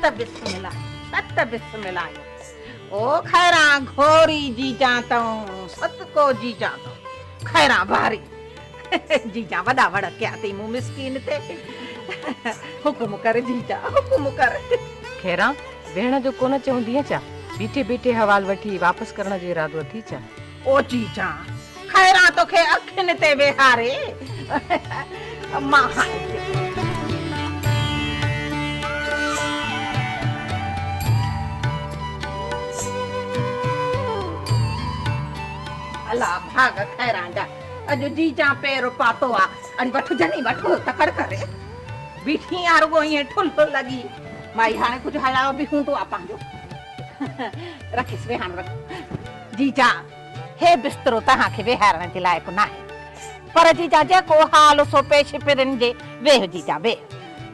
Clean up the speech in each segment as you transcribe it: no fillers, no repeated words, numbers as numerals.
ست بسم الله، ست بسم الله آيو. او خيران گهوري جيجان تون، صدقو جيجان تون. خيران باري. جيجان وڏا وڙ ڪيا اٿئي مون مسڪين تي. حڪم ڪر جيجان، حڪم ڪر. خيران، ويهڻ جو ڪونه چوندينء ڇا؟ بيٺي بيٺي حوال وٺي واپس ڪرڻ جو ارادو اٿئي ڇا؟ او جيجان، خيران توکي اکين تي ويهاري مان هاڻي ٿي. الا ڀاڳ خيران جا اڄ جيجان پير پاتو آ. اڙي وٺ جني وٺ تڪڙ ڪر. بيٺي آ رڳو ائين ٺلهه لڳي. مائي هاڻي ڪجهه حياء به هوندو آ پنهنجو. رکيس ويهاڻو رک. جيجا هي بسترو توهان کي ويهارڻ جي لائق ناهي. پر جيجا جيڪو حال سو پيش پرين جي. ويهه جيجا ويهه.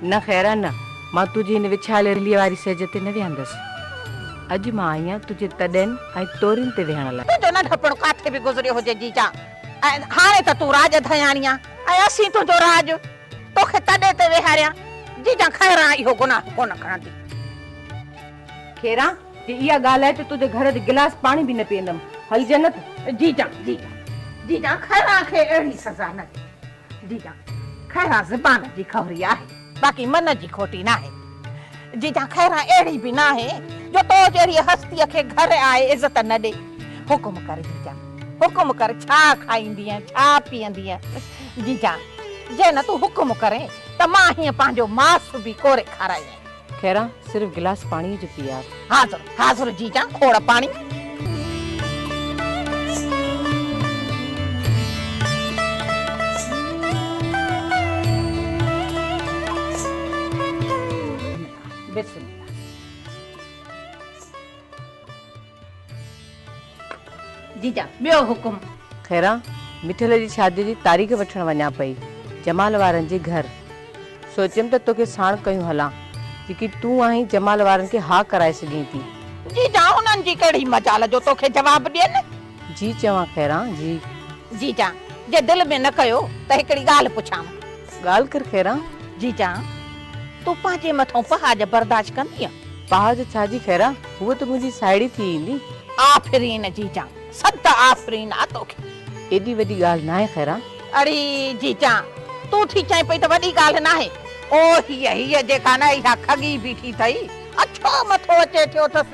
نه خيرا نه، مان تنهنجي هن وڇايل رليء واري سيج تي نه ويهندس. اڄ مان آئي آهيان تنهنجي تڏين ۽ تورين تي ويهڻ لاء. تنهنجو ننڍپڻ ڪاٿي به گذريو هجي جيجا، ۽ هاڻي ته تون راڄ ڌياڻي آن ۽ اسين تنهنجو راڄ. توکي تڏي تي ويهاريان جيجا خيران اهو گناهه ڪونه کڻندي. خيران، جي اها ڳالهه آهي ته تنهنجي گهر جو گلاس پاڻي به نه پيئندم. هل جنت. جيجا، جيجا، جيجا خيران کي اهڙي سزا نه ڏي. جيجا، خيران زبان جي کهري آهي، باقي من جي کوٽي ناهي. جيجا، خيران اهڙي به ناهي جو تو جهڙيء هستيء کي گهر آئي عزت نه ڏي. حڪم ڪر جيجا، حڪم ڪر، ڇا کائيندينء، ڇا پيئندينء؟ جيجا، جي نه تون حڪم ڪرين ته مان هيئن پنهنجو ماس به ڪوري کارايانء. خيران، صرف گلاس پاڻيء جو پيار. حاضر، حاضر جيجان، کوڙ پاڻي. بسم الله. جيجا، ٻيو حڪم. خيران، مٺل جي شاديء جي تاريخ وٺڻ وڃان پئي، جمال وارن جي گهر. سوچيم ته توکي ساڻ ڪيون هلان، جيڪي تون آهين جمال وارن کي ها ڪرائي سگهين ٿي. جيجا، انهن جي ڪهڙي مجال جو توکي جواب ڏين. جي چوان خيران، جي. جيجا، جي دل ۾ نه ڪيو ته هڪڙي ڳالهه پڇانو. ڳالهه ڪر خيران. جيجا، تون پنهنجي مٿئون پهاڄ برداشت ڪندينء؟ پهاڄ ڇا جي خيران، هوء ته منهنجي ساهيڙي ٿي ايندي. آفرين جيجا، صد آفرين آ توکي. ايڏي وڏي ڳالهه ناهي خيران. اڙي جيجا، تون ٿي چئين پئي ته وڏي ڳالهه ناهي. او هيء، هيء جيڪا نه اها کڳي بيٺي اٿئي، اڇو مٿو اچي ٿيو اٿس.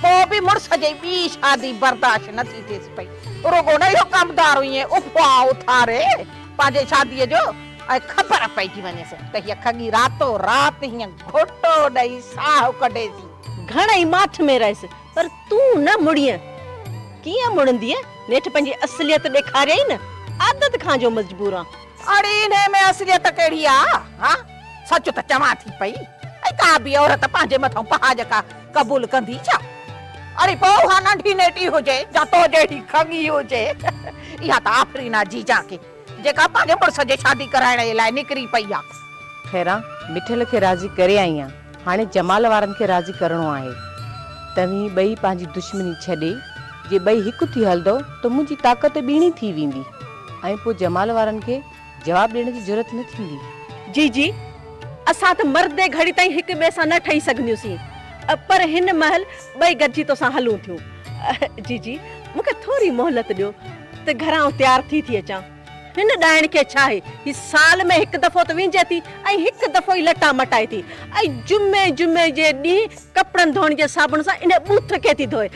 پوء به مڙس جي ٻي شادي برداشت نه ٿي ٿيس پئي. رڳو نه اهو ڪمدار ائين افواهه اٿاري پنهنجي شاديء جو ۽ خبر پئجي وڃيس ته هيء کڳي راتو رات هيئن گهوٽو ڏئي ساهه ڪڍيس. گهڻئي ماٺ ۾ رهيس، پر تون نه مڙينء. ڪيئن مڙندينء؟ نيٺ پنهنجي اصليت ڏيکاريائين نه. عادت کان جو مجبور آن. اڙي انهيء ۾ اصليت ڪهڙي آ؟ ها، سچ ته چوان ٿي پئي. ۽ ڪا به عورت پنهنجي مٿئون پهاڄ ڪا قبول ڪندي ڇا؟ اڙي پوء اها ننڍي نيٽي هجي يا تو جهڙي کڳي هجي. اها ته آفرين آ جيجان کي، جيڪا پنهنجي مڙس جي شادي ڪرائڻ جي لاء نڪري پئي آ. خيران، مٺل کي راضي ڪري آئي آن. هاڻي جمال وارن کي راضي ڪرڻو آهي. توهين ٻئي پنهنجي دشمني ڇڏي، جي ٻئي هڪ ٿي هلندؤ ته منهنجي طاقت ٻيڻي ٿي ويندي ۽ پوء جمال وارن کي جواب ڏيڻ جي جرئت نه ٿيندي. جي جي، اسان ته مردي گهڙي تائين هڪ ٻئي سان نه ٺهي سگهنديون سين، پر هن مهل ٻئي گڏجي توسان هلون ٿيون. جي جي، مون کي ٿوري مهلت ڏيو ته گهران تيار ٿي ٿي اچان. هن ڏائڻ کي ڇا آهي، هي سال ۾ هڪ دفعو ته وينجهي ٿي ۽ هڪ دفعو ئي لٽا مٽائي ٿي ۽ جمعي جمعي جي ڏينهن ڪپڙن ڌوئڻ جي صابڻ سان انهي ٻوٿ کي ٿي ڌوئي.